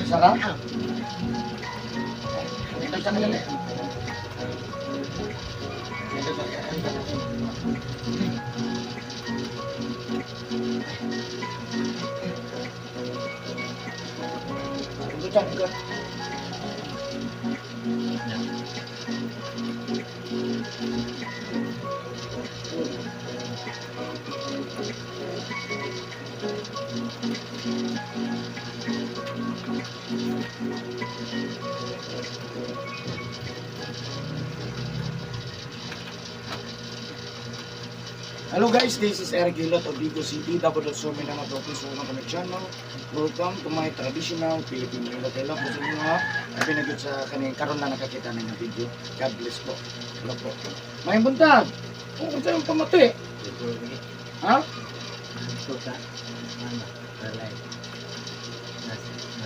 Isa ka? Ito sa kanila. Ito sa kanila. Ito sa kanila. Hello guys, this is Eric Gilot of Vigo City, Davao del Sur, Mindanao, Philippines. Welcome to my channel. Welcome to my traditional Filipino Hilot. Hello po sa inyo ha. Happy na gyud sa kaning karon na nakakita na ng video. God bless po. Hello po. May buntag. Kung unsa yung pamati? Ha?